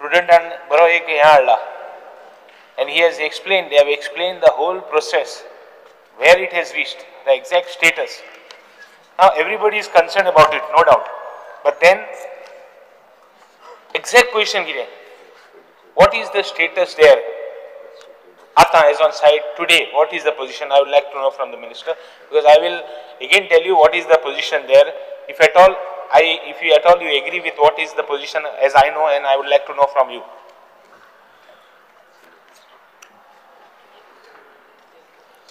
प्रुडंटान बरो एक हें हाडला and he has explained, they have explained the whole process, where it has reached, the exact status. Now everybody is concerned about it, no doubt. But then, exact position कितें? What is the status there? Ata is on site today. What is the position? I would like to know from the minister, because I will again tell you what is the position there. If at all, if you at all you agree with what is the position as I know, and I would like to know from you.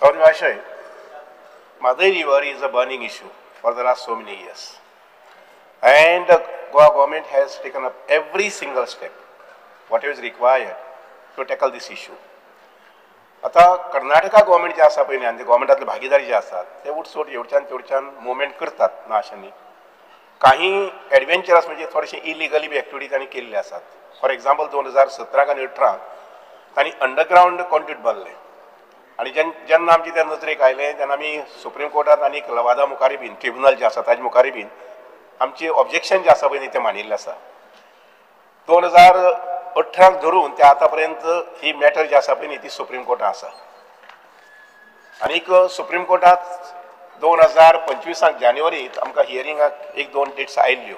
Sorry, Vashay. Mhadei River is a burning issue for the last so many years. And the Goa government has taken up every single step, whatever is required to tackle this issue. आता Karnataka government जे आसा पळय न्ही आनी गव्हर्मेंटातले भागीदारी जे आसात ते उठसूट येवच्यान तेवच्यान movement करतात ना अशें न्ही. काही एडवेंचरस म्हणजे थोडेशे इलिगली बी एक्टिविटी तांणी केल्ले आसात. फॉर एग्जाम्पल 2017 आनी 18 तांणी अंडरग्रावंड कॉन्ड्यूट बांदले आनी जेन्ना आमची त्या नजरेक आयलें तेन्ना आमी सुप्रीम कोर्टात आनी लवादा मुखारी बीन ट्रिब्युनल जे आसा ताजे मुखारी बीन आमची ऑब्जेक्शन जे आसा पळय न्ही तें मांडिल्लें आसा. 2018 धरून ते आतां पर्यंत ही मॅटर जी आसा पळय न्ही ती सुप्रीम कोर्टात आसा. आनीक सुप्रीम कोर्टात 2025 जानेवारीत आमकां हियरिंगाक एक दोन डेट्स आयिल्ल्यो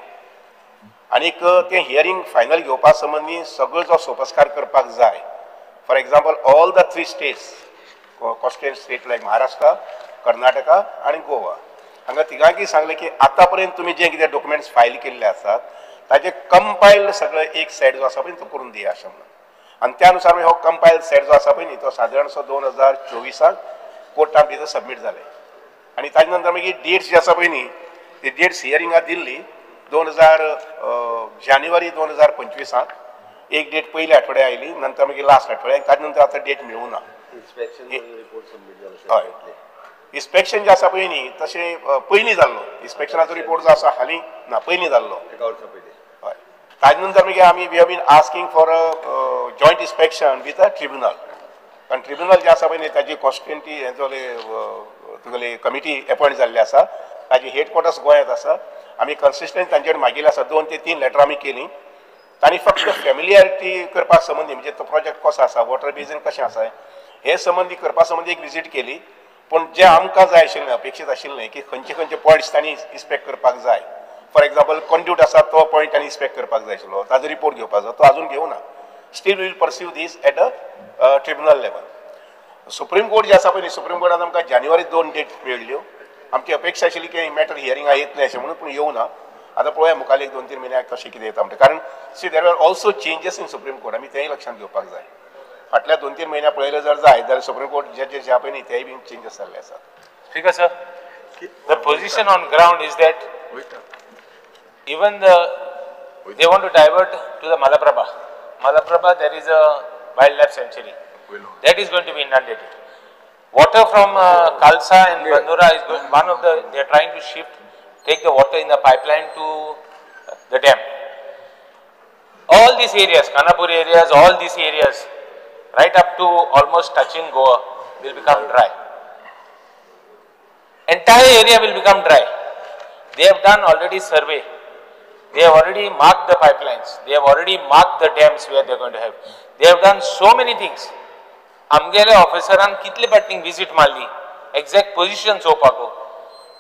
आनीक तें हियरींग फायनल घेवपा संबंदी सगळो जो सोपस्कार करपाक जाय. For example all the three states, coastal state like Maharashtra, Karnataka आनी गोवा, हांगा तिगांकय सांगलें की आतां पर्यंत तुमी जे कितें डॉक्युमेंट्स फायल केल्ले आसात ताजे कंपायल सगळें एक सेट जो आसा पळय तो करून दिया अशें म्हणून. आनी त्या अनुसार हो कंपायल सेट जो आसा पळय न्ही तो सादारणसो 2024 कोर्टान भितर सबमीट जाले आनी ताजे नंतर मागीर डेट्स जी आसा पळय न्ही ती डेट्स हियरिंगाक दिल्ली 2000 जानेवारी 2025 एक डेट पयल्या आठवड्या आयली, नंतर मागीर लास्ट आठवड्या, ताजे नंतर आतां डेट मेळूं ना. हय, इन्स्पेक्शन जें आसा पळय न्ही तशें पयलीं जाल्लो इन्स्पेक्शनाचो रिपोर्ट जो आसा हालीं ना पयलीं जाल्लो. हय, ताजे नंतर मागीर आमी we have been asking for a joint inspection with a tribunal. कारण ट्रिब्युनल जें आसा पळय न्ही ताजी कॉन्स्टिट्युएंटी तुगेली कमिटी एपॉयंट जाल्ली आसा, ताजी हेडक्वॉर्टर्स गोंयांत आसा. आमी कन्सिस्टंट तांचे कडेन मागिल्लें आसा, 2 ते 3 लेटरां आमी केलीं. तांणी फक्त फेमिलियरिटी करपा संबंदी म्हणजे तो प्रोजेक्ट कसो आसा, वॉटर बेजीन कशें आसा हे संबंदी करपा संबंदी एक विजीट केली. पूण जें आमकां जाय आशिल्लें, अपेक्षीत आशिल्लें की खंयचे खंयचे पॉयंट्स तांणी इन्स्पेक्ट करपाक जाय. फॉर एग्जाम्पल कॉन्ड्यूट आसा तो पॉयंट तांणी इन्स्पेक्ट करपाक जाय आशिल्लो, ताजो रिपोर्ट घेवपाचो, तो आजून घेवना. Still will pursue this at a tribunal level. Supreme Court जे आसा पळय न्ही सुप्रीम कोर्टान आमकां जानेवारी 2 डेट मेळ्ळ्यो. आमची अपेक्षा आशिल्ली की मॅटर हियरिंगाक येतलें अशें म्हणून, पूण येवना. आतां पळोवया मुखार 1 2-3 म्हयन्याक कशें कितें येता म्हणटा. कारण see there are also changes in Supreme Court, आमी तेंय लक्षांत घेवपाक जाय. फाटल्या 2-3 म्हयन्या पळयलें जर जाय जाल्यार सुप्रीम कोर्ट जे जे जे पळय न्ही तेय बीन चेंजीस जाल्ले आसात. Speaker sir, the position on ground is that even they want to divert to the Malaprabha. Malaprabha, there is a wildlife sanctuary that is going to be inundated. Water from Kalsa and Bandura is going, one of the, they are trying to shift, take the water in the pipeline to the dam. All these areas, Khanapur areas, all these areas, right up to almost touching Goa, will become dry. Entire area will become dry. They have done already survey. They have already marked the pipelines. They have already marked the dams where they are going to have. They have done so many things. आमगेले ऑफिसरान कितले पाटींग visit मारली, exact position चोवपाक.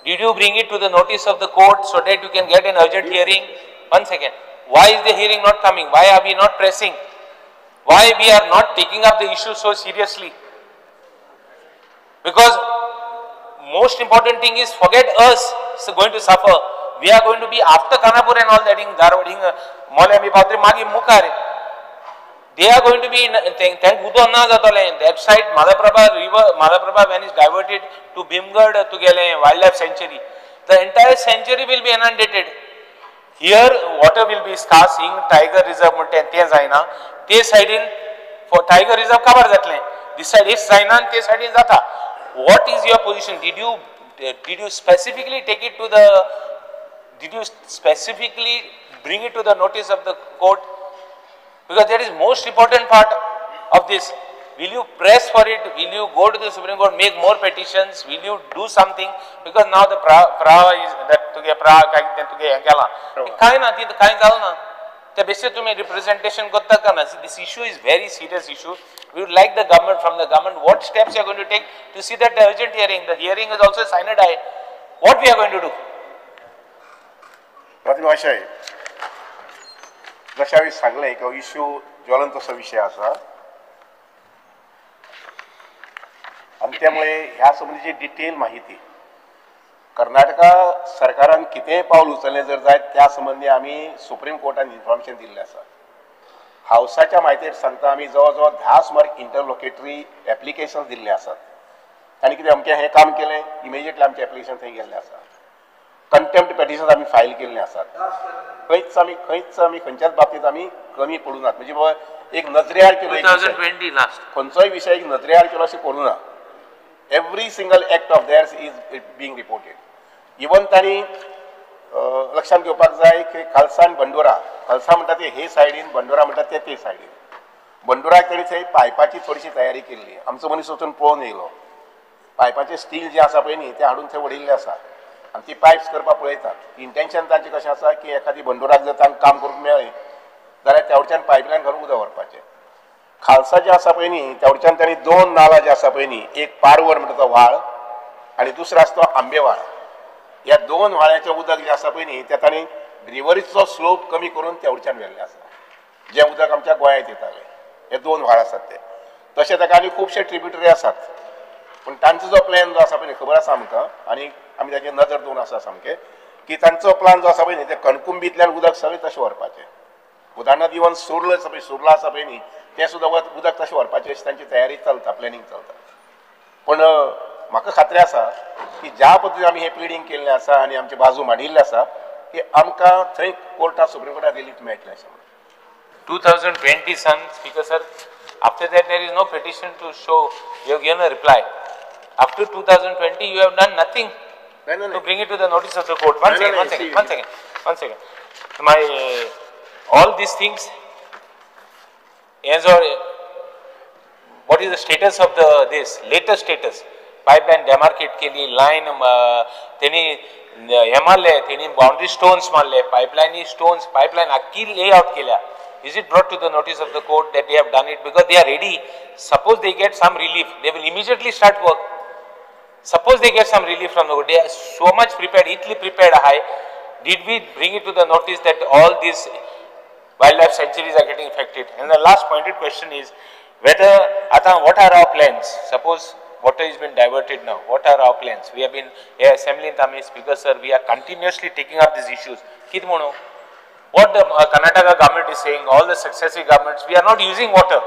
Did you bring it to the notice of the court so that you can get an urgent hearing? One second. Why is the hearing not coming? Why are we not pressing? Why we are not taking up the issue so seriously? Because most important thing is, forget us going to suffer. We are going to be after Khanapur and all that in Dharwad, Mole ami पावतले मागीर मुखार. They are going to be in thank उदो ना जातलें. That side Malaprabha river, Malaprabha when is diverted to Bhimgad तुगेलें wildlife sanctuary, the entire sanctuary will be inundated. Here water will be scarce. Hing tiger reserve म्हणटा तें जायना, ते सायडीन for tiger reserve काबार जातलें. This side is जायना आनी ते सायडीन जाता. What is your position? Did you specifically take it to the, did you specifically bring it to the notice of the court? Because that is most important part of this. Will you press for it? Will you go to the Supreme Court, make more petitions? Will you do something? Because now the pra is that तुगे pra काय कितें तुगे हें केलां, कांय ना, ती कांय जालें ना. त्या बेसिस तुम्ही रिप्रेझेंटेशन करता का ना. This issue is very serious issue. We would like the government, from the government what steps you are going to take to see that urgent hearing. The hearing is also sine die. What we are going to do? Pratima अशें जशें हांवें सांगलें की issue ज्वलंत असो विशय आसा आनी त्यामुळे ह्या संबंदीची डिटेल माहिती कर्नाटका सरकारान कितेंय पावल उचललें जर जायत त्या संबंदी आमी सुप्रीम कोर्टान इन्फॉर्मेशन दिल्लें आसा. हावसाच्या म्हायतेर सांगता आमी जवळ जवळ 10 सुमार इंटरलोकेटरी एप्लिकेशन्स दिल्ले आसात. तांणी कितें अमकें हें काम केलें, इमिजिएटली आमचें एप्लिकेशन थंय गेल्लें आसा. कंटेम्प्ट पेटिशन्स आमी फायल केल्लें आसात. खंयच आमी खंयच्याच बाबतींत आमी कमी पडूं नात. म्हणजे बाबा एक नजरेआड केलो, खंयचोय विशय एक नजरेआड केलो अशें करूं ना. Every single act of theirs is being reported. Even तांणी लक्षांत घेवपाक जाय की खालसा आनी बंडोरा, खालसा म्हणटा ते हे सायडीन, बंडोरा म्हणटा ते ते सायडीन. बंडोराक ताणी थंय पायपाची थोडीशी तयारी केल्ली. आमचो मनीस वचून पळोवन येयलो. पायपाचें स्टील जें आसा पळय न्ही तें हाडून थंय वडयिल्लें आसा आनी ती पायप्स करपाक पळयतात. इंटेन्शन तांचें कशें आसा की एखादी बंडोराक जर तांकां काम करूंक मेळ्ळें जाल्यार त्या वटच्यान पायपलायन घालून उदक व्हरपाचें. खालसा जें आसा पळय न्ही त्या वटच्यान तांणी 2 नाला जे आसा पळय न्ही, एक पारवर म्हणटा तो व्हाळ आनी दुसरो आसा तो आंबेवाळ. ह्या 2 व्हाळ्याचें उदक जें आसा पळय न्ही तें तांणी रिवरीचो स्लोप कमी करून त्या वटच्यान व्हेल्लें आसा, जें उदक आमच्या गोंयांत येतालें. हे 2 व्हाळ आसात ते. तशें ताका आनी खुबशे ट्रिब्युटरी आसात, पूण तांचो जो प्लॅन जो आसा पळय न्ही खबर आसा आमकां आनी आमी ताचेर नदर दवरून आसा सामकें की तांचो प्लान जो आसा पळय न्ही ते कणकुंबींतल्यान उदक सगळें तशें व्हरपाचें. उदाहरणार्थ इवन सुर्ल आसा पळय, सुर्ला आसा पळय न्ही तें सुद्दां उदक तशें व्हरपाचें अशी तांची तयारी चलता, प्लॅनिंग चलता. पूण म्हाका खात्री आसा की ज्या पद्दतीन आमी हें प्लिडींग केल्लें आसा आनी आमची बाजू मांडिल्ली आसा की आमकां थंय कोर्टात, सुप्रीम कोर्टात रिलीफ मेळटलें अशें म्हणून. 2020 sun speaker sir, after that there is no petition to show you have given a reply. After 2020 you have done nothing to bring it to the notice of the court. One second. My all these things, as or what is the status of the this latest status? Pipeline demarcate केली, line तेनी हे मारले, तेनी boundary stones मारले, पायपलायनी stones, pipeline आख्खी layout केल्या. Is it brought to the notice of the court that they have done it? Because they are ready. Suppose they get some relief, they will immediately start work. Suppose they get some relief from the court, they are so much prepared, itli prepared high. Did we bring it to the notice that all these wildlife sanctuaries are getting affected? And the last pointed question is whether, ata, what are our plans? Suppose water has been diverted now, what are our plans? We have been, assembly in Tamil, Speaker sir, we are continuously taking up these issues. Kit mono, what the Karnataka government is saying, all the successive governments, we are not using water.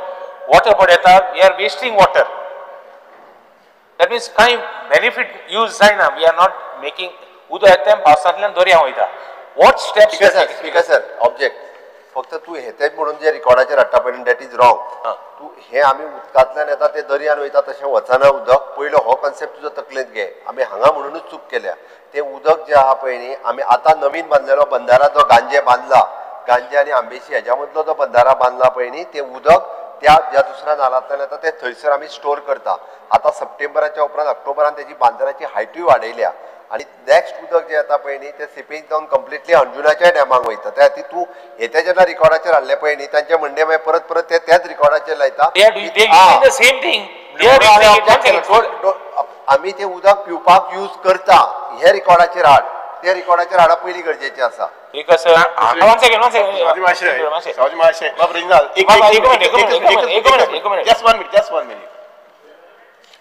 Water padeta, we are wasting water. That means kind benefit use zaina, we are not making udo etem पावसांतल्यान दर्या वयता. What steps? Speaker sir, object. फक्त तू हेते म्हणून जे रिकॉर्डाचेर हाडटा पळय that is wrong. तू हे आमी उदकांतल्यान येता ते दर्यान वयता तशें वचना उदक. पयलो हो कॉन्सेप्ट तुजो तकलेंत घे. आमी हांगा म्हणूनच चूक केल्या. ते उदक जे आहा पळय न्ही आमी आतां नवीन बांदलेलो बंदारा जो गांजे बांदला, गांजे आनी आंबेशी हेज्या मदलो जो बंदारा बांदला पळय न्ही ते उदक त्या ज्या दुसऱ्या नालांतल्यान येता ते थंयसर आमी स्टोर करता. आतां सप्टेंबराच्या उपरांत ऑक्टोबरान तेजी बांदाराची हायटूय वाडयल्या आनी नेक्स्ट उदक जें येता पळय न्ही तें सिपेज जावन कंप्लिटली अंजुनाच्या डॅमाक वयता. त्या खातीर तूं हेते जेन्ना रिकॉर्डाचेर हाडलें पळय न्ही तांचें म्हणणें मागीर परत परत ते त्याच रिकॉर्डाचेर लायता. आमी तें उदक पिवपाक यूज करता हे रिकॉर्डाचेर हाड, ते रिकॉर्डाचेर हाडप पयलीं गरजेचें आसा.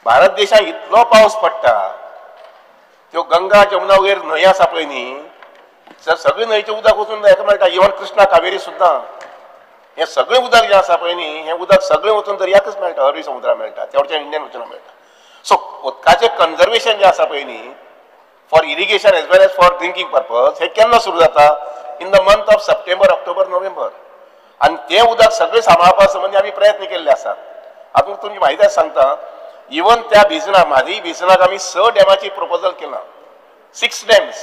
भारत देशांत इतलो पावस पडटा, त्यो गंगा जमुना वगैरे न्हंय आसा पळय न्ही सगळे न्हंयचें उदक वचून हेका मेळटा. इवन कृष्णा कावेरी सुद्दां हें सगळें उदक जें आसा पळय न्ही हें उदक सगळें वचून दर्याकच मेळटा, अरबी समुद्राक मेळटा, त्या वटच्यान इंडियन ओशनाक मेळटा. सो उदकाचें कन्जर्वेशन जें आसा पळय न्ही for irrigation as well as for drinking purpose हें केन्ना सुरू जाता? In the month of September, October, November. आनी तें उदक सगळें सांबाळपा संबंदी आमी प्रयत्न केल्ले आसात. आतां तुमची म्हायती सांगता, इवन त्या भिजना म्हादय भिजनाक आमी 6 डॅमाची प्रपोजल केलां, 6 डॅम्स.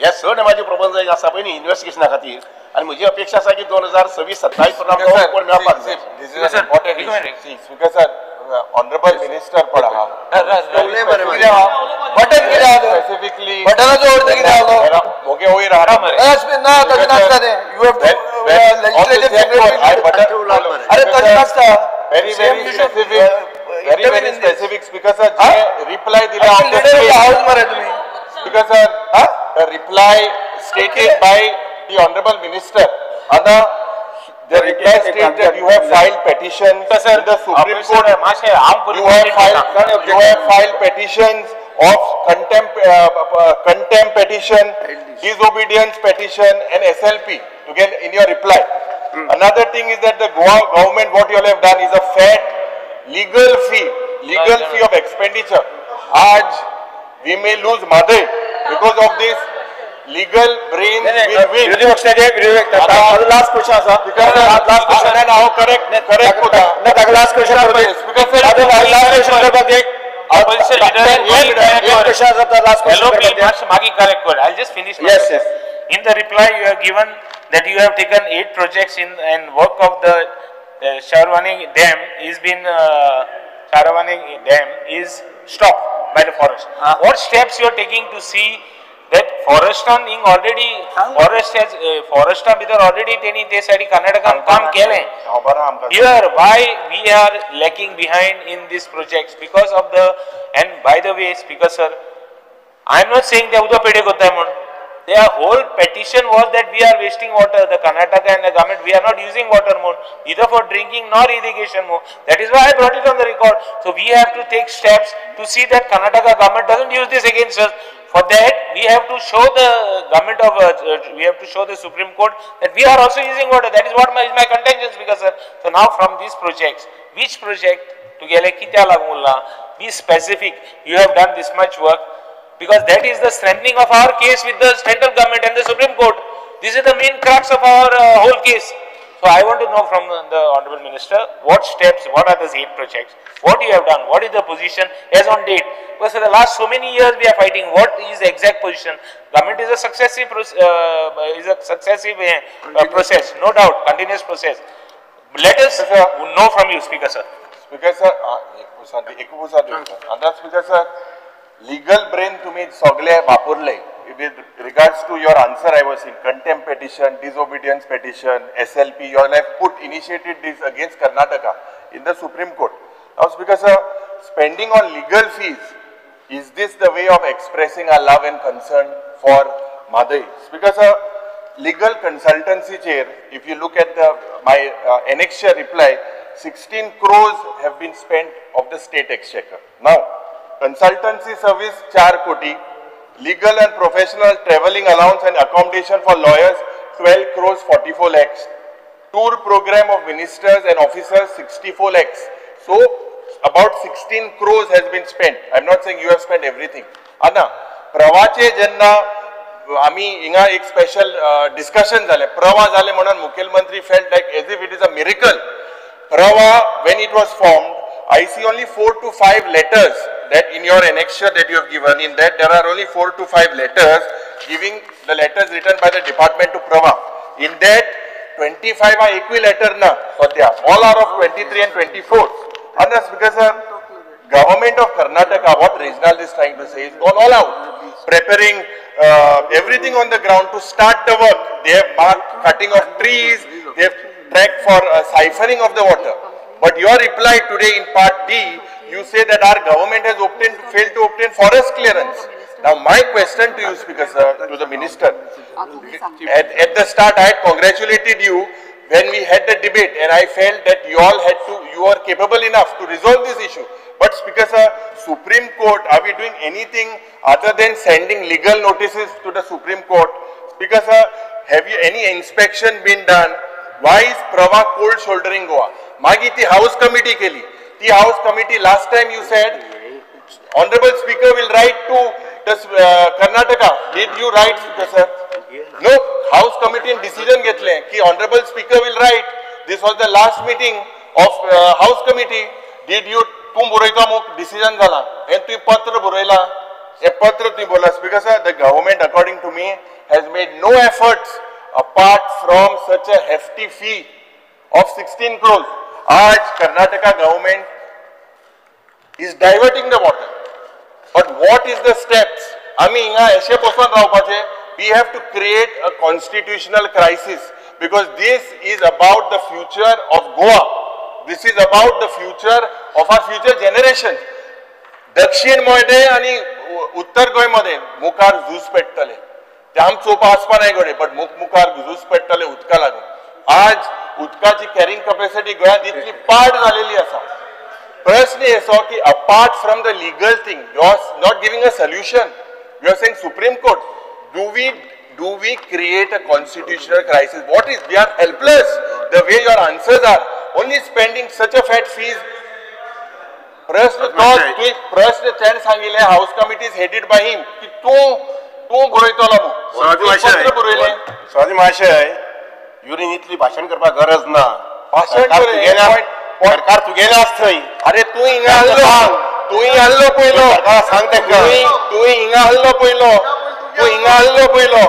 ह्या 6 डॅमाची प्रपोजल आसा पळय न्ही इन्वेस्टिगेशना खातीर आनी म्हजी अपेक्षा आसा की 2026-27 पर्यंत आमकां मेळपाक जाय. स्पीकर सर, ऑनरेबल मिनिस्टर पळय बटन कितें स्पेसिफिकली बटनाचो अर्थ कितें आसलो? मोगे वयर ना तशें नासता तें. You You have to legislative secretary. अरे तशें नासता. Very very specific, very very specific. Speaker sir, J reply दिला of the house मरे तुम्ही. Speaker sir, the reply stated by the honorable minister, Anna, the reply states that you have filed petitions in the Supreme Court. You have filed petitions of contempt, contempt petition, disobedience petition, and SLP. To get in your reply. Another thing is that the Goa government, what you all have done is a fat legal fee of expenditure. Aaj we may lose Mhadei because of this. Legal brains will win. विरोधी पक्षाचे विरोधी last question आसा. Last question. हांव correct correct कोता. ना ताका last question speaker sir, last question करपाक एक Opposition leader question आसा. लास्ट क्वेश्चन LOP मागीर करेक्ट कर. I will just finish. Yes yes. In the reply you have given that you have taken 8 projects in and work of the Sharvani Dam is been Sharvani Dam is stopped by the forest. What steps you are taking to see that forest ing already forest has forest भितर already तेनी ते सायडी कर्नाटकान काम केलें. Here why we are lacking behind in these projects because of the, and by the way Speaker sir, I am not saying ते उदक पेडे कोत्ताय म्हूण. Their whole petition was that we are wasting water, the Karnataka and the government, we are not using water more, either for drinking nor irrigation more. That is why I brought it on the record. So we have to take steps to see that Karnataka government doesn't use this against us. For that, we have to show the government of, we have to show the Supreme Court that we are also using water. That is what is my contention, Speaker sir. So now from these projects, which project together kitya lagun, be specific. You have done this much work. Because that is the strengthening of our case with the central government and the Supreme Court. This is the main crux of our whole case. So I want to know from the Honorable Minister, what steps, what are those 8 projects, what you have done, what is the position as on date. Because for the last so many years we are fighting, what is the exact position? Government is a successive, process, no doubt, continuous process. Let us know from you, Speaker sir. Speaker sir, Speaker sir, legal brain तुम्ही सगळे वापरले with regards to your answer. I was in contempt petition, disobedience petition, SLP, you all have initiated this against Karnataka in the Supreme Court. Now Speaker sir, spending on legal fees, is this the way of expressing our love and concern for Mhadei? Speaker sir, legal consultancy chair, if you look at the my annexure reply, 16 crores have been spent of the state exchequer. Now, consultancy service 4 koti, legal and professional travelling allowance and accommodation for lawyers 12 crores 44 lakhs, tour program of ministers and officers 64 lakhs. So about 16 crores has been spent. I am not saying you have spent everything. Anna, प्रवाचे जेन्ना आमी हिंगा एक special discussion जालें, प्रवाह जालें म्हणून मुखेलमंत्री felt like as if it is a miracle. Pravah, when it was formed, I see only 4 to 5 letters that in your annexure that you have given, in that there are only 4 to 5 letters giving the letters written by the department to Pravah. In that 25 are equi letter na sadhya, all are of 23 and 24. And that's because the government of Karnataka, what Reginald is trying to say, is gone all out, preparing everything on the ground to start the work. They have marked cutting of trees, they have tracked for siphoning of the water. But your reply today in part D, you say that our government has failed to obtain forest clearance. Now my question to you, Speaker sir, to the minister, at the start I had congratulated you when we had the debate, and I felt that you all had to, you are capable enough to resolve this issue. But Speaker sir, Supreme Court, are we doing anything other than sending legal notices to the Supreme Court? Speaker sir, have you any inspection been done? Why is Pravah cold shouldering Goa? Magi ti house committee keli. The house committee last time you said, Honorable Speaker will write to the Karnataka. Did you write, Speaker sir? No, house committee in decision getle ki Honorable Speaker will write. This was the last meeting of house committee. Did you तू बरयता मुख decision जाला and तुवें पत्र बरयला, हे पत्र तुवें बरयला. Speaker sir, the government according to me has made no efforts apart from such a hefty fee of 16 crores. Aaj Karnataka government is diverting the water. But what is the steps? Ami hinga eshe boson raवपाचे. We have to create a constitutional crisis. because this is about the future of Goa. This is about the future of our future generation. दक्षिण मध्ये आणि उत्तर गोंय मध्ये मुखार झूज पेट्टले. ते आम चोवपा आसपा नाय घडये, बट मुखार झूज पेट्टले उदका लागून. आज उदकाची कॅरिंग कपॅसिटी गोंयांत इतली पाड झालेली आसा. प्रश्न असो की apart from the legal thing, you are not giving a solution. You are saying Supreme Court. Do we create a constitutional crisis? What is, we are helpless the way your answers are. Only spending such a fat fees. प्रश्न तो प्रश्न तेणें सांगिल्लें house committee is headed by him की तूं तूं बरयतलो पत्र बरयलें. स्वाती महाशय, युरीन इतली भाशण करपाक गरज ना. भाशण सरकार तुगेलें आसा थंय. अरे तूं हिंगा आहलो, तूं आहलो पयलो, सांग तांकां, तूं हिंगा आहलो पयलो, तूं हिंगा आहलो पयलो.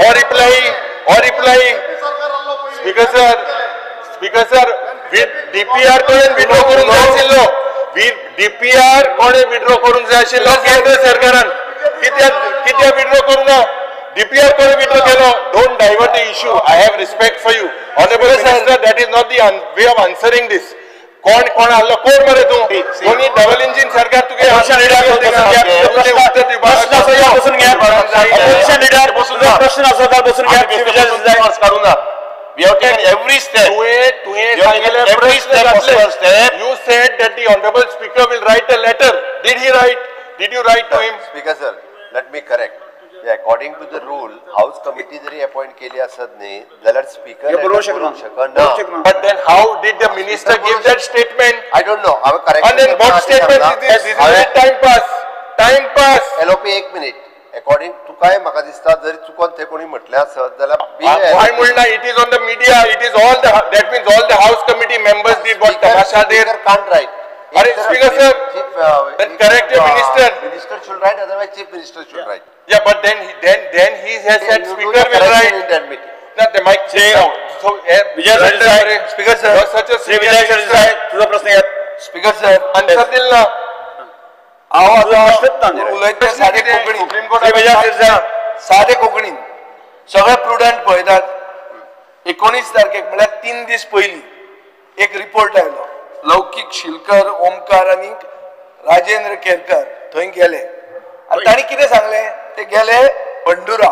Or reply, or reply. Speaker sir, speaker sir, with DPR कडेन विड्रॉ करूंक जाय आशिल्लो. डीपीआर कोणे विड्रॉ करूंक जाय आशिल्लो केंद्र सरकारान. कित्याक कित्याक विड्रॉ करूंक ना? डीपीआर कोणे विड्रॉ केलो? Don't divert the issue. I have respect for you honourable minister. That is not the way of answering this. कोण कोण आहलो कोण मरे तूं? कोणी डबल इंजिन सरकार तुगे प्रश्न. We have taken every step. Every step possible step. You said that the honorable speaker will write a letter. Did he write? Did you write to him? Speaker sir, let me correct. According to the rule, house committee जरी appoint केली असत न्ही जाल्यार speaker बरोवंक शकना. But then how did the minister give that statement? I don't know. हांवें correct. And then what statement is this? This is time pass. Time pass. LOP एक minute. According तुकाय म्हाका दिसता जरी चुकोन ते कोणी म्हटलें आसत जाल्यार why म्हणना? It is on the media. It is all the, that means all the house committee members did what tamasha there. Speaker can't write. अरे speaker sir, then correct your minister. Minister should write, otherwise chief minister should write. Yeah, but then he has said speaker will write. In that meeting. ना ते mic so Vijay Sardesai, speaker sir, Shri Vijay Sardesai, तुजो प्रश्न घेत. Speaker sir, answer दिल ना. हांव आतां उलयता सादे कोंकणी. सादे कोंकणीन सगळे प्रुडंट पळयतात. 19 तारखेक म्हळ्यार 3 दीस पयलीं एक रिपोर्ट आयलो. लौकीक शिलकर, ओमकार आनी राजेंद्र केरकर थंय गेले आनी तांणी कितें सांगलें? ते गेले बंडुरा.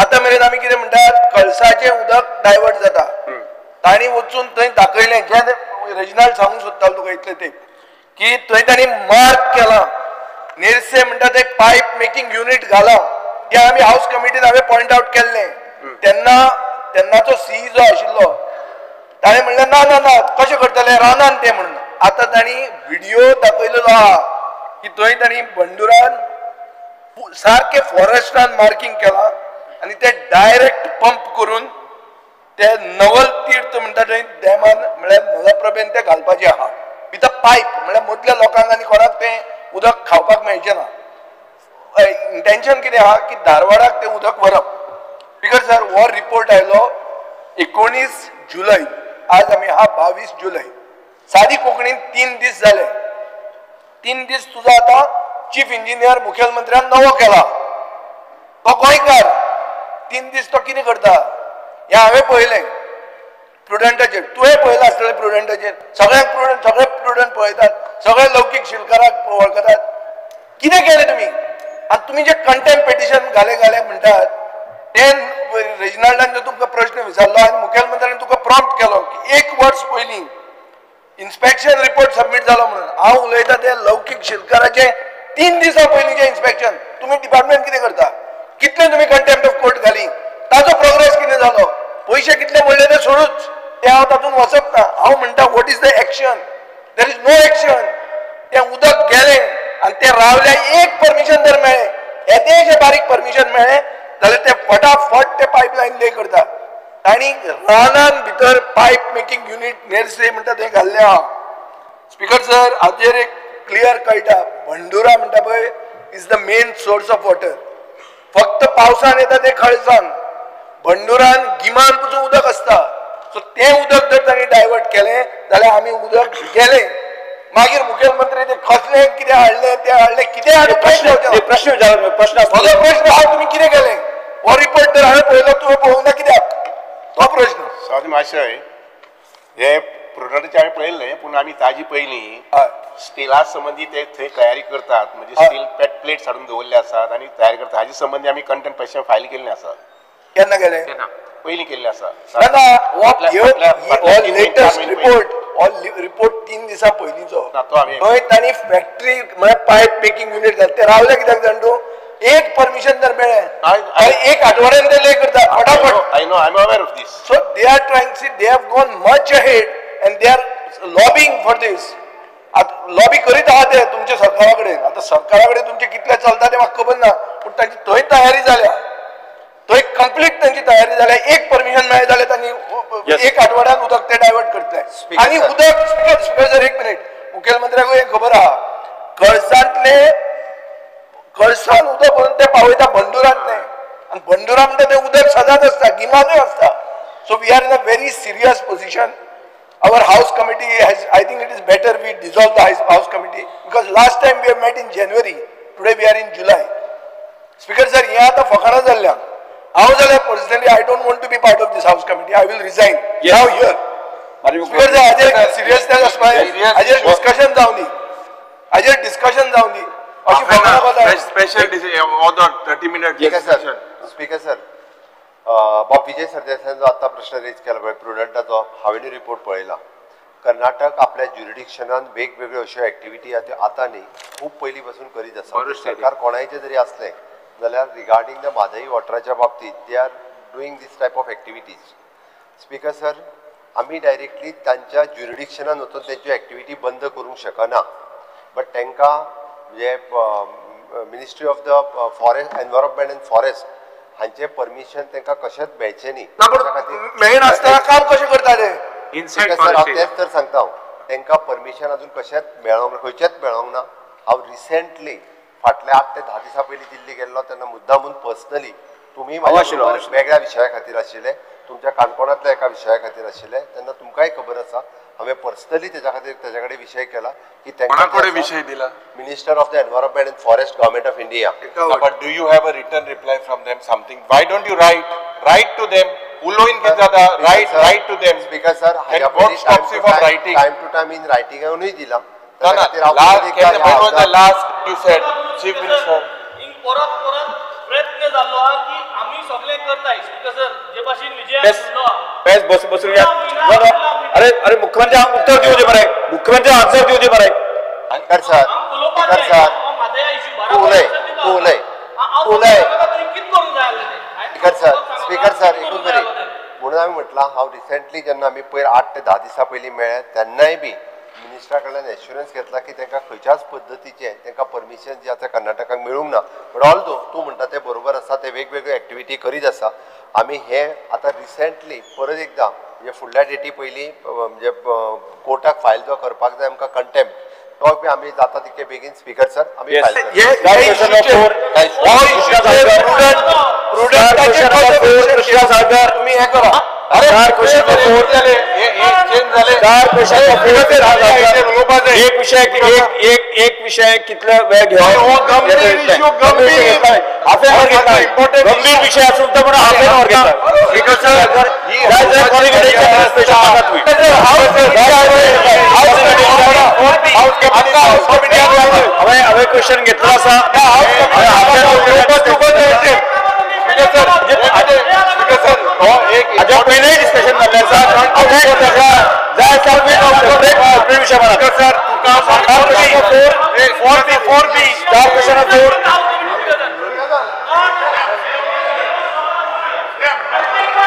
आतां मेरेन आमी कितें म्हणटात, कळसाचें उदक डायवर्ट जाता. तांणी वचून थंय दाखयलें, जें रेजिनाल्ड सांगूंक सोदतालो तुका इतलें तें, की थंय तांणी मार्क केलां नेरसे म्हणटा ते पायप मेकिंग युनीट घालां. तें आमी हावस कमिटीन हांवें पॉयंट आवट केल्लें. तेन्ना तेन्नाचो सी जो आशिल्लो ताणें म्हणलें ना ना ना कशें करतले रानान तें म्हणून. आतां तांणी व्हिडियो दाखयलेलो आहा की थंय तांणी बंडुरान सारकें फॉरेस्टान मार्किंग केलां आनी ते डायरेक्ट पंप करून ते नवल तीर्थ म्हणटा थंय डॅमान म्हळ्यार मलप्रभेन ते घालपाचें आहा विथ अ पायप. म्हळ्यार मदल्या लोकांक आनी कोणाक तें उदक खावपाक मेळचें ना. इंटेन्शन कितें आहा की धारवाडाक तें उदक व्हरप. स्पीकर सर, हो रिपोर्ट आयलो 19 जुलय, आज आमी आहा 22 जुलय. सादी कोंकणीन 3 दीस जाले. 3 दीस तुजो आतां चीफ इंजिनियर मुखेलमंत्र्यान नवो केला, तो गोंयकार. 3 दीस तो कितें करता हें हांवें पळयलें प्रुडंटाचेर. तुवें पळयलां आसतलें प्रुडंटाचेर. सगळ्यांक प्रुडंट, सगळे प्रुडंट पळयतात, सगळे लौकीक शिलकाराक वळखतात. कितें केलें तुमी? आनी तुमी जे कंटेम्प्ट पिटिशन घाले घाले म्हणटात ते रेजिनाल्डान जो तुमकां प्रश्न विचारलो आनी मुखेलमंत्र्यान तुका प्रॉम्प्ट केलो की 1 वर्स पयलीं इन्स्पेक्शन रिपोर्ट सबमीट जालो म्हणून. हांव उलयता ते लौकीक शिलकाराचे 3 दिसां पयलींचें इन्स्पेक्शन. तुमी डिपार्टमेंट कितें करता? कितले तुमी कंटेम्प्ट ऑफ कोर्ट घाली? ताजो प्रोग्रेस कितें जालो? पयशे कितले पडले ते सोडूच, ते हांव तातूंत वचप ना. हांव म्हणटा what is the action? There is no action. तें उदक गेलें आनी ते रावल्या. एक परमिशन जर मेळ्ळें, येदेशें बारीक परमिशन मेळ्ळें जाल्यार ते फटाफट ते पायपलायन ले करता. तांणी रानान भितर पायप मेकिंग युनीट नेरसे म्हणटा तें घाल्लें आहा. स्पीकर सर, हाजेर एक क्लियर कळटा, बंडुरा म्हणटा पळय is the main source of water. फक्त पावसान येता तें खळसान, बंडुरान गिमान पसून उदक आसता. सो तें उदक जर तांणी डायवर्ट केलें जाल्यार आमी उदक गेलें. मागीर मुखेलमंत्री ते कसलें कितें हाडलें तें हाडलें कितें हाडलें प्रश्न विचारलो. प्रश्न म्हजो प्रश्न आहा, तुमी कितें केलें? हो रिपोर्ट तर हांवें पळयलो, तुवें पळोवंक ना कित्याक? तो प्रश्न. सावजी मातशें हे प्रुडंटाचें हांवें पळयल्लें, पूण आमी ताजी पयलीं स्टिला संबंदी ते थंय तयारी करतात, म्हणजे स्टील प्लेट्स हाडून दवरले आसात आनी तयारी करतात. हाजे संबंदी आमी कंटेंट पयशे फायल केल्ले आसात. केन्ना केले? पयलीं केल्ले आसा. ना, लेटस्ट रिपोर्ट, हो रिपोर्ट 3 दिसां पयलींचो. थंय तांणी फॅक्टरी म्हळ्यार पायप मेकिंग युनीट घातले. ते रावले कित्याक जाण तूं? एक परमिशन जर मेळ्ळें आनी एक आठवड्यान ते ले करता फटाफट. I know, I am aware of this. So they are trying, see they have gone much ahead and they are lobbying for this. आतां लॉबी करीत आहा ते तुमच्या सरकारा कडेन. आतां सरकारा कडेन तुमचें कितलें चलता तें म्हाका खबर ना, पूण तांची थंय तयारी जाल्या, थंय कंप्लीट तांची तयारी जाल्या. एक परमिशन मेळ्ळें जाल्यार तांणी एक आठवड्यान उदक ते डायवर्ट करतले. आनी उदक स्पीकर सर एक मिनीट, मुखेलमंत्र्याकूय एक खबर आहा, कळसांतले कळसान उदक भरून ते पावयता बंडुरांतलें, आनी बंडुरा म्हणटा तें उदक सदांच आसता, गिमानूय आसता. So we are in a very serious position. Our house committee has, I think it is better we dissolve the house committee, because last time we have met in January, today we are in July. Speaker sir, हे आतां फकाणां जाल्ल्या. हांव जाल्यार personally I don't want to be part of this house committee, I will resign now here. Speaker sir, हाजेर seriousness आसपा जाय, हाजेर डिस्कशन जावं दी, हाजेर डिस्कशन जावं दी. अशी फकाणां कोता. Special order 30 minute discussion. Speaker sir, बाब विजय सरदेसायान जो आतां प्रश्न रेज केला पळय प्रुडंटाचो, हांवें रिपोर्ट पळयला. कर्नाटक आपल्या ज्युरिडिक्शनान वेगवेगळ्यो अश्यो एक्टिविटी आहा त्यो आतां न्ही, खूब पयलीं पासून करीत आसा. सरकार कोणायचें जरी आसलें जाल्यार रिगार्डींग the Mhadei वॉटराच्या बाबतींत they are doing this type of activities. Speaker sir, आमी डायरेक्टली तांच्या ज्युरिडिक्शनान वचून तेंच्यो एक्टिविटी बंद करूंक शकना, बट तांकां म्हणजे ministry of the forest environment and forest हांचे परमिशन तांकां कशेंच मेळचें न्ही. मेळनासतना काम कशें करता ते? सर, हांव तेंच तर सांगता, हांव तांकां परमिशन अजून कशेंच मेळोंक ना, खंयचेंच मेळोंक ना. हांव रिसेंटली फाटल्या 8 ते 10 दिसां पयलीं दिल्ली गेल्लो तेन्ना मुद्दामून पर्सनली तुमी म्हाज्या वेगळ्या विशया खातीर आशिल्ले, तुमच्या काणकोणांतल्या एका विशया खातीर आशिल्ले, तेन्ना तुमकांय खबर आसा हांवें पर्सनली तेज्या खातीर तेज्या कडेन विशय केला की तांकां विशय दिला minister of the environment and forest government of India. But do you have a written reply from them something? Why don't you write write to them? उलोवन कितें जाता? Write write to them. Speaker sir, हाज्या पयलीं time two time in रायटिंगानूय दिला. Last you said chief minister परत परत प्रयत्न जाल्लो आहा की आमी सगळे करताय. स्पीकर सर, जे भाशेन विजय बेस बस बसून. अरे अरे, मुख्यमंत्री उत्तर दिवचे मरे, मुख्यमंत्री आन्सर दिवचे मरे. स्पीकर सर, स्पीकर सर, तूं उलय, तूं उलय, तूं उलय. स्पीकर सर, स्पीकर सर, एकूच मिनीट. म्हणून हांवें म्हटलां, हांव रिसेंटली जेन्ना आमी पयर 8 ते 10 दिसां पयलीं मेळ्ळे तेन्नाय बी मिनिस्टरा कडल्यान एश्युरन्स घेतला की तांकां खंयच्याच पद्दतीचें तांकां परमिशन जें आतां कर्नाटकाक मेळूंक ना. बट ऑल्दो तूं म्हणटा तें बरोबर आसा, ते वेगवेगळ्यो एक्टिविटी करीत आसा. आमी हे आतां रिसेंटली परत एकदां म्हणजे फुडल्या डेटी पयलीं म्हणजे कोर्टाक फायल जो करपाक जाय आमकां कंटेम्प्ट, तो बी आमी जाता तितके बेगीन स्पीकर सर आमी फायल करतले. तुमी हें करा. एक विषय एक विषय कितले वेळ घेवप, हाफ एन our घेतला. गंभीर विषय आसून तो म्हणून हाफ एन our घेतला. हांवें हांवें क्वेश्चन घेतलो आसा. हाज्या पयलीं डिस्कशन जाल्लें आसा.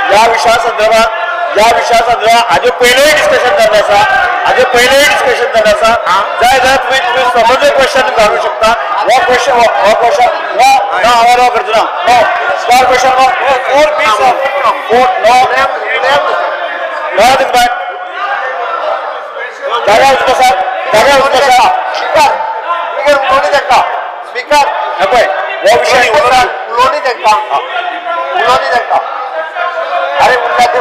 जाय या विशया संदर्भात हाजे पयलें डिस्कशन जाल्लें आसा. हाजे पयलें डिस्कशन जाल्लें आसा. जाय जाल्यार तुमी तुमी स्वताचो क्वेश्चन घालूंक शकता. हो क्वेश्चन हो क्वेश्चन नो ना हांवें नो करचो ना. No star question no 4B sir 4 no no तुमकां जाग्यार वचून बसा, जाग्यार वचून बसा. स्पीकर उलोवणी तांकां. स्पीकर हे पळय हो विशय उलोवणी तांकां, उलोवणी तांकां. अरे उरला ते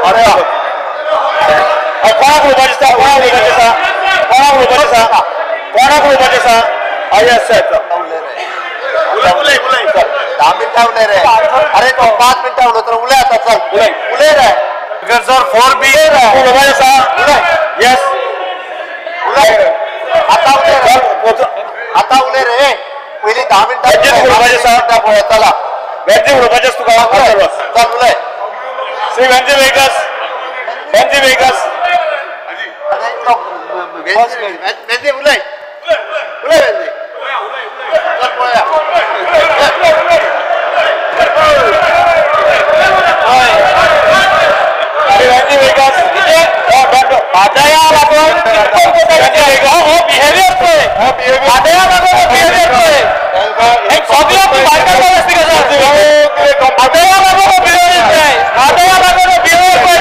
अरे कोणाक उलोवपाचें आसा? कोणाक उलोवपाचें आसा? कोणाक उलोवपाचें आसा? कोणाक उलोवपाचें आसा? येस सर, उलय उलय. 10 मिनटां उलय रे. अरे तो 5 मिनटां उलयता, उलय आतां, चल उलय उलय रे. Sir 4B yes आता उलय रे पयलीं 10 मिनटां पळयतला वेंजी उलोवपाचें तुका चल उलय. श्री वेंजी वेगस वेंजी वेगस वेंजी उलय उलय वेंजी चल पळोवया. म्हादया लागून हो बिहेवियर पळय, म्हादया लागून हो बिहेवियर पळय, सगळ्यांक भायर काडपाक आसता. म्हादया लागून हो बिहेवियर पळय, म्हादया लागून हो बिहेवियर पळय.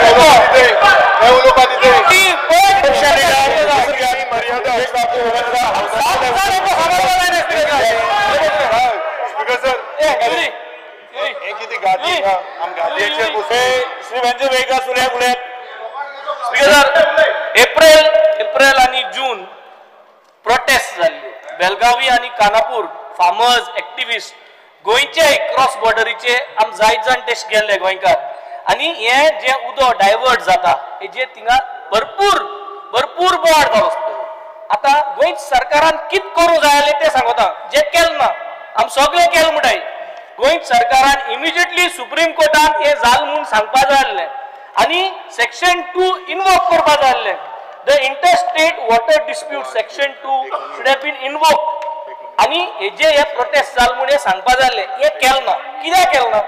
श्री वेंजी वेगस उलय उलय. एप्रिल एप्रिल आनी जून प्रोटेस्ट जाल्ले बेलगावी आनी कानापूर फार्मर्स एक्टिविस्ट गोंयचे क्रॉस बॉर्डरीचे आम जायत जाण ते गेल्ले गोंयकार आनी हे जे उदक डायवर्ट जाता हेजे थिंगा भरपूर भरपूर बोवाळ जालो. आतां गोंय सरकारान कित करूं जाय जालें तें सांगता, जें केलें ना आम सगळें केलें म्हणटाय. गोंय सरकारान इमिजिएटली सुप्रीम कोर्टान हें जालें म्हूण सांगपा जाय आसलें आनी सेक्शन 2 इनवोक करपा जाय आसलें. The interstate water dispute section 2 should have been invoked आनी हेजे हे प्रोटेस्ट जाल म्हूण हें सांगपा जाय आसलें. हें केलें ना. कित्याक केलें ना?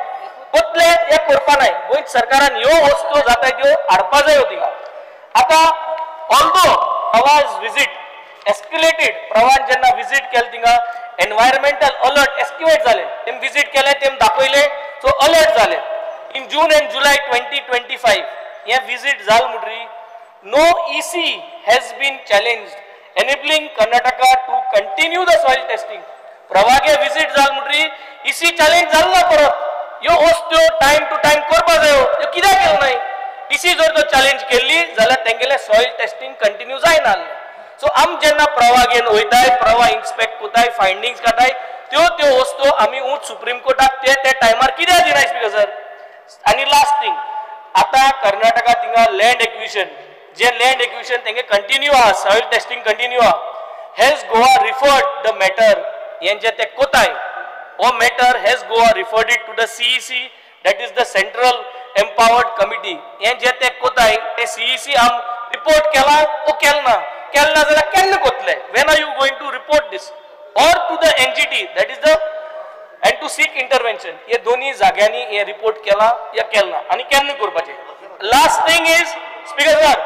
बदले हें करपा नाय. गोंय सरकारान ह्यो वस्तू जाता त्यो हाडपा जायो थिंगा. आतां ऑल्दो आवाज विजीट एस्केलेटेड, प्रवान जेन्ना विजीट केलें थिंगा एनवायरमेंटल अलर्ट एस्टिमेट जालें. तेम विजीट केलें, तेम दाखयलें, सो अलर्ट जालें. In June and July 2025 हें विजीट जाल म्हणटरी no EC has been challenged enabling Karnataka to continue the soil testing. प्रवागे visit जाल म्हणटरी EC challenge जाल ना परत. ह्यो वस्तू टायम टू टायम करपा जायो, ह्यो कित्याक केलें नाय? EC जर तो चॅलेंज केल्ली जाल्यार तेंगेलें सॉयल टेस्टिंग कंटिन्यू जायना आसलें. सो आम जेन्ना प्रवागेन वयताय, प्रवा इन्स्पेक्ट कोताय, फायंडिंग्स काडटाय, त्यो त्यो वस्तू आमी ऊंच सुप्रीम कोर्टाक ते त्या टायमार कित्याक दिनाय स्पीकर सर? आनी लास्ट थिंग, आतां कर्नाटका थिंगा लँड एक्विशन, जे लँड एक्विशन तेंगे कंटिन्यू आहा, सॉयल टेस्टिंग कंटिन्यू आहा. Has Goa referred the matter हें जे ते कोताय हो matter has Goa referred it to the CEC, that is the central empowered committee. हें जे ते कोताय ते सीईसी आम रिपोर्ट केला ओ केल ना, केल ना जाल्यार केन्ना कोतले? When are you going to report this or to the NGT, that is the and to seek intervention. हे दोन्ही जाग्यांनी हे रिपोर्ट केला या केल ना आनी केन्ना करपाचें. Last thing is speaker sir,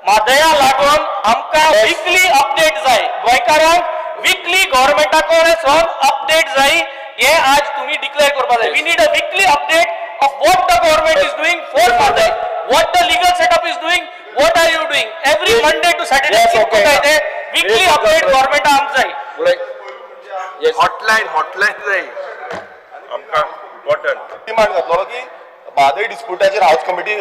म्हादया लागून आमकां विकली अपडेट जाय, गोंयकारांक विकली गव्हर्मेंटा कडेन अपडेट जाय, हे आज तुम्ही डिक्लेअर करपाक जाय. We need a weekly update of what the government is doing for Mhadei, what the legal setup is doing, what are you doing every Monday to Saturday. Weekly update गव्हर्मेंटा आमकां जाय. Hotline hotline जाय आमकां important. Demand घातलो की Mhadei डिस्प्युटाचेर house committee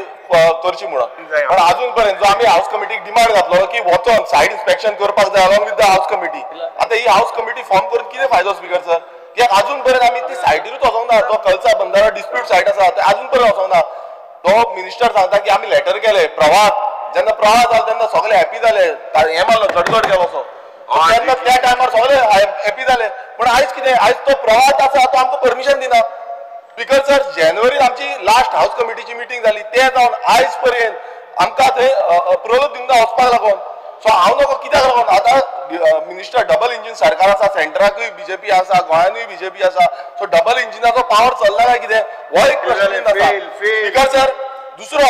करची म्हणून, पण अजून पर्यंत जो आमी हाऊस कमिटीक डिमांड घातलो की वचोन सायड इन्स्पेक्शन करपाक जाय along with the house committee. आतां ही हाऊस कमिटी फॉर्म करून कितें फायदो स्पीकर सर? कित्याक अजून पर्यंत आमी ती सायटीरूच वचोंक ना. जो कलसा बंदारा डिस्प्यूट सायट आसा ते अजून पर्यंत वचोंक ना. तो मिनिस्टर सांगता की आमी लेटर केले प्रवाह, जेन्ना प्रवाह जालो तेन्ना सगळे हॅपी जाले, हें मारलो गडगड केलो असो तेन्ना त्या टायमार सगळे हॅपी जाले. पूण आयज कितें, आयज तो प्रवाह आसा तो आमकां परमिशन दिना. स्पीकर सर, जानेवारीन आमची लास्ट हाऊस कमिटीची मिटींग जाली, ते जावन आयज पर्यंत आमकां थंय अप्रुवल दिवंक ना वचपाक लागून. सो हांव नको कित्याक लागून आतां मिनिस्टर डबल इंजीन सरकार आसा, सेंटराकूय बीजेपी आसा, गोंयानूय बीजेपी आसा, सो डबल इंजिनाचो पावर चल्ला काय कितें हो एक प्रश्न आसा. स्पीकर सर, दुसरो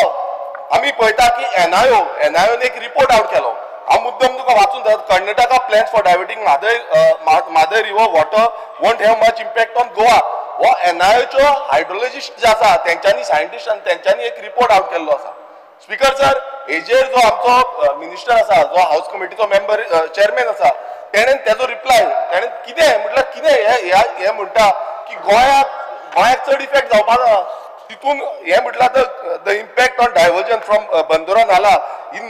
आमी पळयता की एनआयओन एक रिपोर्ट आवट केलो. हांव मुद्दम तुका वाचून जाता. Karnataka plans for diverting Mhadei river water won't have much impact on Goa. हो एनआयओचो हायड्रोलॉजिस्ट जे आसा तेंच्यांनी, सायंटिस्ट तेंच्यांनी एक रिपोर्ट आवट केल्लो आसा. स्पीकर सर, हेजेर जो आमचो मिनिस्टर आसा, जो हाऊस कमिटीचो मेंबर चेअरमॅन आसा, तेणेन तेजो रिप्लाय तेणेन कितें म्हटल्यार कितें हें म्हणटा की गोंयाक चड इफेक्ट जावपा ना. तितून हें म्हटल्यार the impact on diversion from Bandora Nala in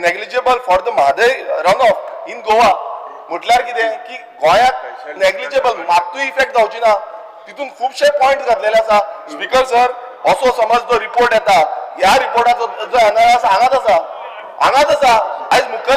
negligible for the Mhadei run off in Goa. म्हटल्यार कितें की गोंयाक नेग्लिजेबल मात्तूय इफेक्ट जावची ना. तितून खुबशे पॉयंट घातलेले आसा. स्पीकर सर, असो समज जो रिपोर्ट येता ह्या रिपोर्टाचो जो एनआर आसा हांगाच आसा, हांगाच आसा. आयज मुखेल